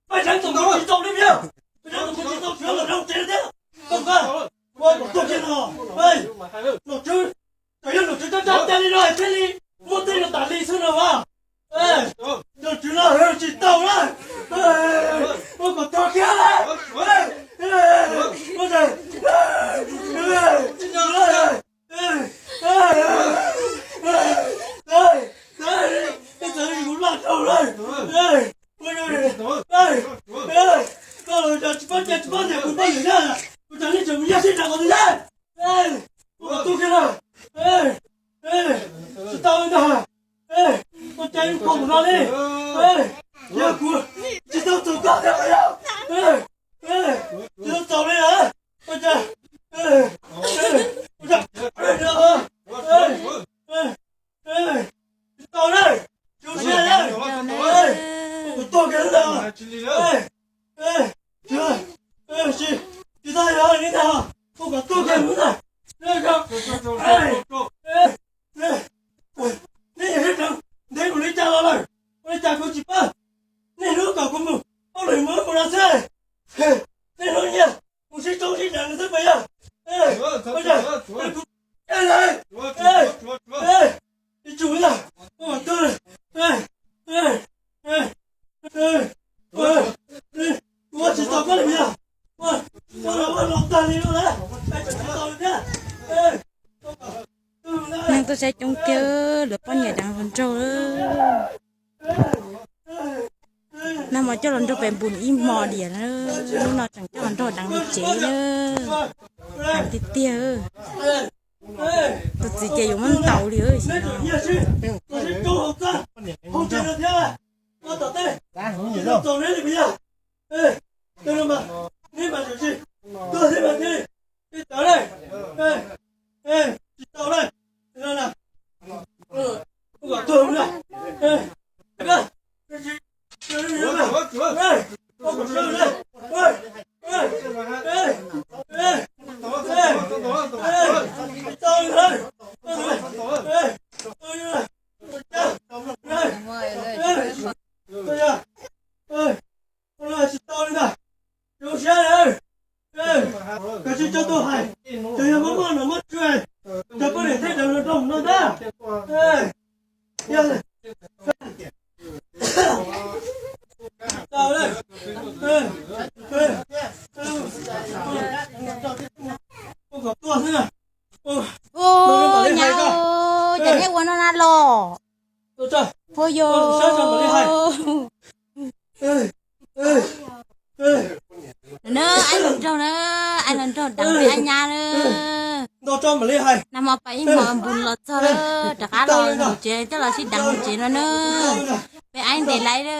Paj Tsawv tus kuv tsis txaus li mia, Paj Tsawv tus kuv tsis txaus, tsuav los rau tsev thiab. Koj nqa, ua kom tuag kiag no. Nom tswv, tseem yog nom tswv coj coj tag li no thiaj li muaj tej no tas li xwb no mas. Nom tswv no tsis tau na, ua kom tuag kiag na. Koj los tsis paub ces tsis paub niam kuv poj niam na, kuv cov neeg tseem mus yaj sib nrag qhov twg na. Ua kom tuag kiag na. Tsis tau li ntag. Ua cas yuav pom mus no li. Yog kuv tsis tau txaus koj thiab os. Tsis tau txaus li na. Ua cas, ua cas, tsis tau na. Tsis tau na. Ua kom tuag kiag na. Tsis tau li ntag. Ua kom tuag kiag na. Nej yawm txiv, ntev kuv li cas los lawm, ua li cas kuv tsis pab. Nej hnub kom kuv mus, pab lwm mus mus no xwb. Nej hnub nyiaj mus sib txoob sib daws no xwb puas yog? Ib tsum ntag, ua kom tuag. Ua tsis tau koj li puas yog? Ua los ua los tag li no lawm, tsis tau li thiab. Neeg tuaj saib coob kiag, lawv poj niam deev hluas nraug. Nag hmo coj hluas nraug pem npus ib hmo diam, hnub no tseem coj hluas nraug deev tsev na. Deev tiag tiag. Tus txiv ces yuav muab ntaus li. Tsis tau li ntag, zoo siab na. Koj tsis tau tuaj hais, tseem yog muaj muaj nom muaj tswv, cov poj niam thiaj deev hluas nraug no ntag. Ua kom tuag xwb na. Ua nyab, cas neb ua no na los? Ua yog na, aib hluas nraug na, aib hluas nraug deev peb aib nyab na. Nag hmo pais ib hmos npus los txog lawm, rov qab los mus tsev coj los sib deev mus tsev no na. Peb aib ntev lawm.